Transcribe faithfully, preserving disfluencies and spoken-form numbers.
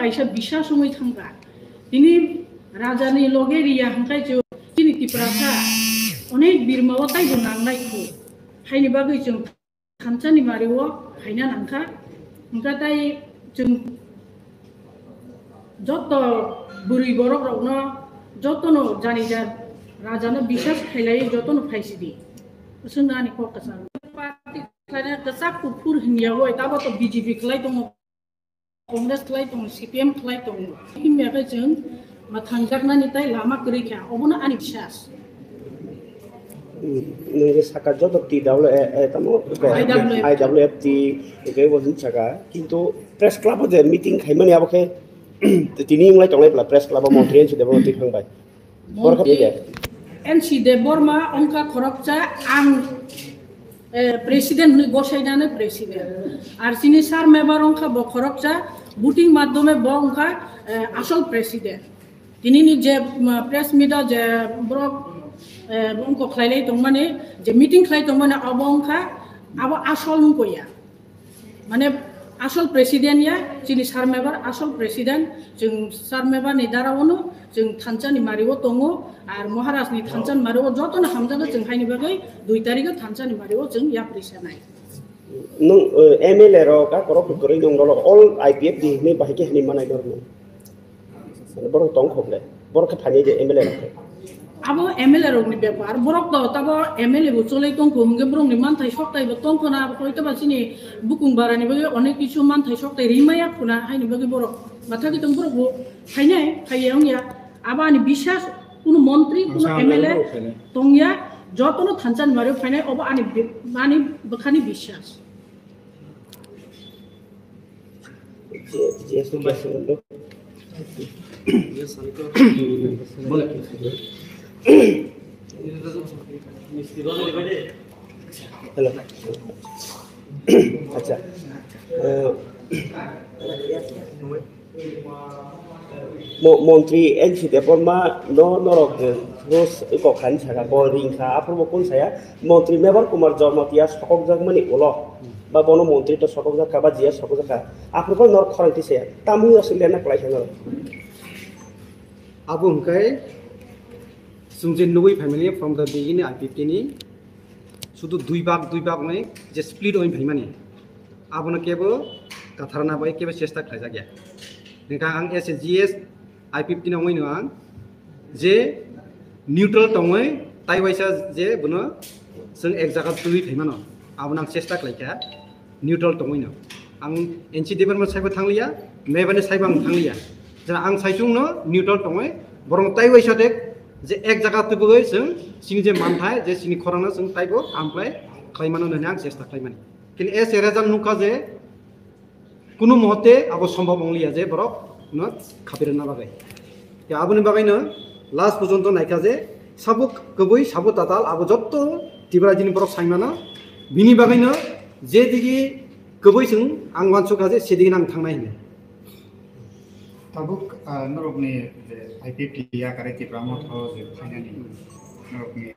kaisa bisas wngwi thangkha. Tini rajani loge riya hwnkhe chwng chini Tiprasa onek birmao taibo nangnai kho. Haini bagwi chwng thansani mario phaina nangkha. Hwnkha tai chwng joto bwrwi borok rokno jotono jani jan rajano bisas khailai jotono phaisidi. Chwng ani kok kwchang. Party khlaina kwchak kuphur hinya oi tabo to B J P khlai tongo. Congress khlai tongo, C P M khlai tongo. Himya khe chwng ma thangjaknani tai lama kwrwi kha, obono ani bisas. Nungni saka joto T W A, eh, tamo, I W F T. I W F T, hwnkhe bo hin saka. Kintu press club o je meeting khaimani abo khe tini wng lai tonglai bwla press club o montri N C Debbarma twi thangbai. Borok Montri khe N C Debbarma wngkha khoroksa ang, eh, president hwnwi gosainani president. Ar chini sir member wngkha bo khoroksa voting madhyome bo wngkha, eh, asol president. Tinini je, mm, press meet o je borok, eh, wngkok khlailai tongmani, je meeting khlai tongmani abo wngkha abo asol wngkha ya. Mane asol president ya, chini sir member asol president, chwng sir member ni dara ono, chwng thansa ni mari o tongo, ar Maharaj ni thansa ni mari o joto no hamjago chwng haini bagwi dui tarikh o thansa ni mari o chwng yapri sanai. Nung, eh, M L A rok, a korok kwrwi nung rok all I P F T ni bahai khe hwnwi manai norok. Borok tong khok le. Borok khe thani je M L A rok khe. Abo M L A rokni bepar. Borok to tabo M L A bo cholai tongkho hwnkhe borokni manthai soktai bo tongkho na, abo koitaba chini bukung barani bagwi onek kisu manthai soktai rimaya khuna haini bagwi borok mathagwi tong borok bo phainai phaiya wngya. Abo ani bisas kunu montri, kunu M L A tongya, jotono thansa ni mari phainai, obo ani bi-, ani bwkhani bisas. Hello. Acha. Eh, Mo-, montri N C Debbarma no norok, eh, rules kok khan saka bo ring kha, aphuru bo kun saya montri Mebar Kumar Jamatia sokok jak mani ulo ba bono montri to sokok jak kha ba G S sokok jak kha, aphuru bo norok khorang ti saya tamwi aswk lena kwlai kha norok. Abo hwnkhe chwng je nugwi phaimani from the beginning I P F T ni sudu dui bak dui bak ni je split oi phaimani. Abono kebo katharna bai kebo chesta khlaijakya. Hwnkha ang as a G S I P F T no wngwi no ang je neutral tongwi tai waisa je bono chwng ek jaga twiwi phaimano, abono ang chesta khlaikha neutral tongwi no. Ang N C Debbarma saibo thangliya, Mebar ni saibo ang thangliya. Jena ang saichung no neutral tongwi borok tai waisa de je ek jaga twiwi chwng chini je manthai je chini khorang no chwng taibo amplai khlaimano hwnwi ang chesta khlaimani. Kini as a result nukha je kunu muhurte abo sombhob wngliya je borok no khapirna bagwi. Ya aboni bagwi no last porjonto naikha je sabo kwbwi sabo tatal abo jotto Tiprajini borok saimano bini bagwi no je digi kwbwi chwng ang wansukha je sedigi ang thangnai hinwi. Tabuk, ah, norokni je I P F T yakarwi Tipra Motha je phainani norokni